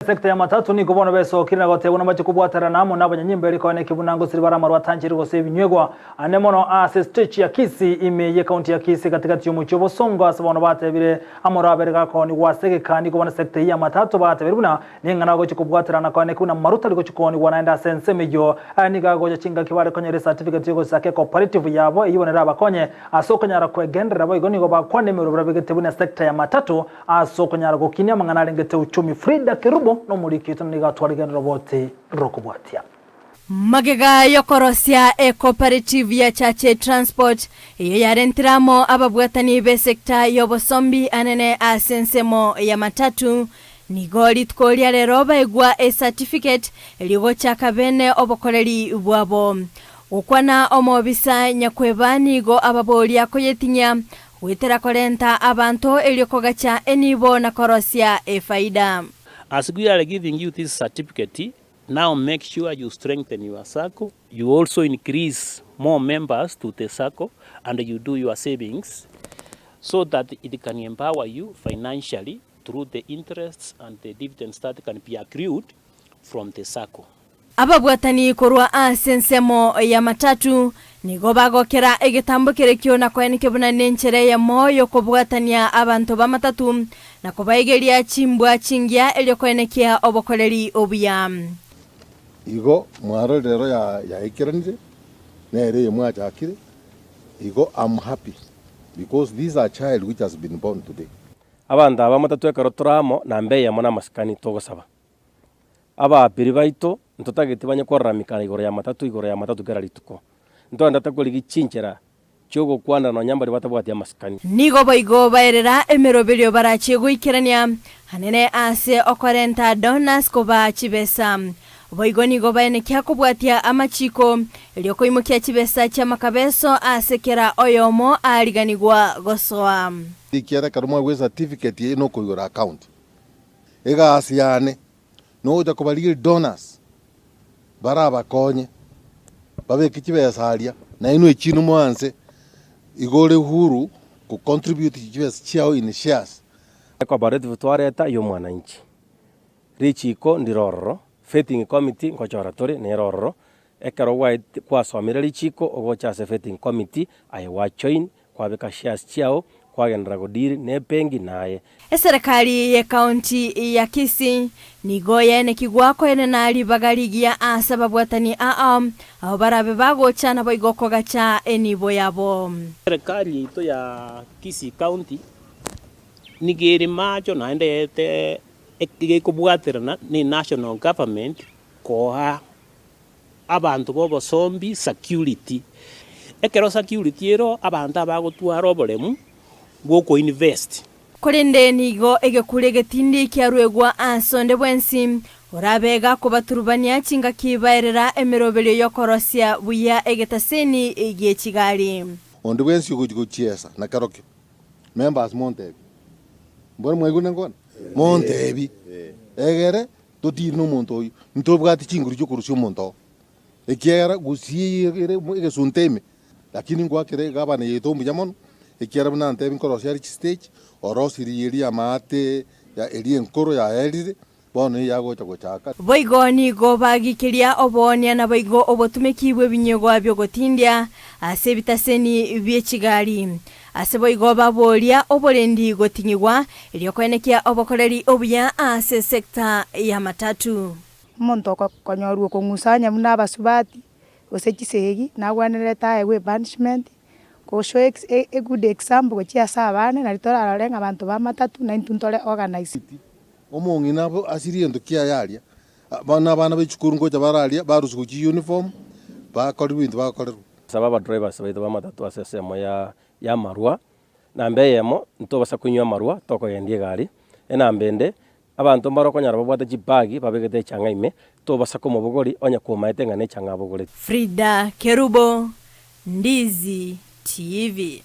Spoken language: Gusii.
Esekta ya matatu nigo bono besokire na gotebwa nabache kobwaterana amo nabanyanyimbo eri koene ki buna ngosiri bare amarwa atanchire gose ebinywegwa ane mono ase stage ya Kisii ime ye county ya Kisii gatigati yomochie obosongo ase bono batebire amarwa abere gakoonigwa ase egeka nigo bono esekta eyio ya matatu batebire buna ning'ana bagochia kobwaterana koene ki buna marwa tari gochia koonigwa naende ase ensemo eyio aya nigo agocha chingaki bare konyora ecertificate yogosaka ecooperative yabo eyio bono erabakonye ase okonyara kwegenderera boigo nigo bakwana emerobero babegete buna esekta ya matatu Ase okonyara gokinia amang'ana arengete uchumi, Frida Kerubo nomoriki oito nigo atware roboti rokobwatia. Magega y'okorosia ecooperative ya Chache Transport, eyio yarentire amo ababwatani b'esecta y'obosombi anene ase ensemo ya matatu, nigo rituko ria rero baegwa ecertificate rigochaka bene obokoreri bwabo. Gokwana omobisa nyakweba nigo ababoria koyetinyia Goetera korenta abanto erio kogacha enibo na korosia efaida. As we are giving you this certificate, now make sure you strengthen your sacco, you also increase more members to the sacco and you do your savings so that it can empower you financially through the interests and the dividends that can be accrued from the sacco. Ababwatani korwa ase ensemo y'amatatu nigo bagokera egetambo kerekio na koenekia buna nenchera eyemo y'okobwatania abanto b'amatatu na kobaegeria chimbwa chingiya erio koenekia obokoreri obuya. Igo mwarorire ero yaikeranire, nere eye mwachakire, igo am happy because this a child which has been born today. Abanto aba matatu ekero tore amo, namba eyemo namasikani togosaba. Abaapiri baito ntotageti banye koraramikana igoro y'amatatu igoro y'amatatu kera rituko. Ntogende korigia chinchera chi'ogokwanera nonya mbaria batabwati amasikani. Nigo boigo baerera emeroberio barachie goikerania anene ase okorenta donors kobaa chibesa. Boigo nigo baenekia kobwatia amachiko erio koimokia chibesa chi'amakabeso ase kera oyomo aariganigwa gosoa. Ekiagera ekero mwaigwa ecertificate eye nokoigora account. Egasi yane nogocha kobarigeria donors barabakonye babeke chibesa aria, nainwe echio mwanse igo ore huru ko contribute chibesa chiao in shares. Ecooperative twareta ya omwananchi, richiko ndire ororo, vetting committee ngochora tore nere ororo, ekero gwaeti kwasomire richiko ogocha ase vetting committee aye gwa join Kwabeka shares chiao, kwagenderera godeal nebenki naye. Eserekari y'Ekaunti ya Kisii nigo yaenekigwa koenena ribaga rigiya ase ababwatani aa abwo barabe bagocha naboigo kogacha enibo yabo. Eserekari yaito ya Kisii County nigo ere macho naende yaete gekobwaterana ne national government koa abanto b'obosombi security. Ekero security ere oo, abanto abagotwara oboremu bw'okoinvest. Korende nigo egekuro egetindi kiaruegwa ase onde bwensi orabe gakobaturubania chingaki baerera emeroberio y'okorosia buya egetaseni gie chigari. Onde bwensi ogochia gochiesa na kerokio, members montebi, mboro mwaigure nkwana? Montebi, egere Totiri nomonto oyio, ntobwati chinguru chi'okorusia omonto oo, ekiagera gusii eye ere egesunte ime, lakini ngoakere egavana yaito mbuya mono, ekiagera buna antebi nkorosia are chistage, orosirie eria amaate ya eria enkoro yaerire, bono eye agocha gochaka. Boigo nigo bagikeria oboonia naboigo obotumeki bw'ebinyegwa bi'ogotindia ase ebitaseni bie chigari. Ase boigo baboria oborendi goting'igwa, erio koenekia obokoreri obuya ase esecta y'amatatu. Omonto okonyorwa okong'usanya buna abasubati, gose chisegi, nagwenerete aegwe epunishment, goshow ex a good example gochia ase abana, nari torarore ng'a abanto ba matatu naintwe ntore organized. Omong'ina asirie egento kiaye aria, bono abana ba echukuru ngocha bare aria, barusigwa chiuniform, bakorerwa ebinto bakorerwa. Saba abadrivers baito b'amatatu ase ensemo ya y'amarwa, namba eyemo, ntobasa konywa amarwa tokogendia egari, enamba ende, abanto mbare okonyora babwate chibagi babegete echang'a ime, tobasa komobogori onye komaete ng'a nechang'a abogoreti. Frida Kerubo, Ndizi TV.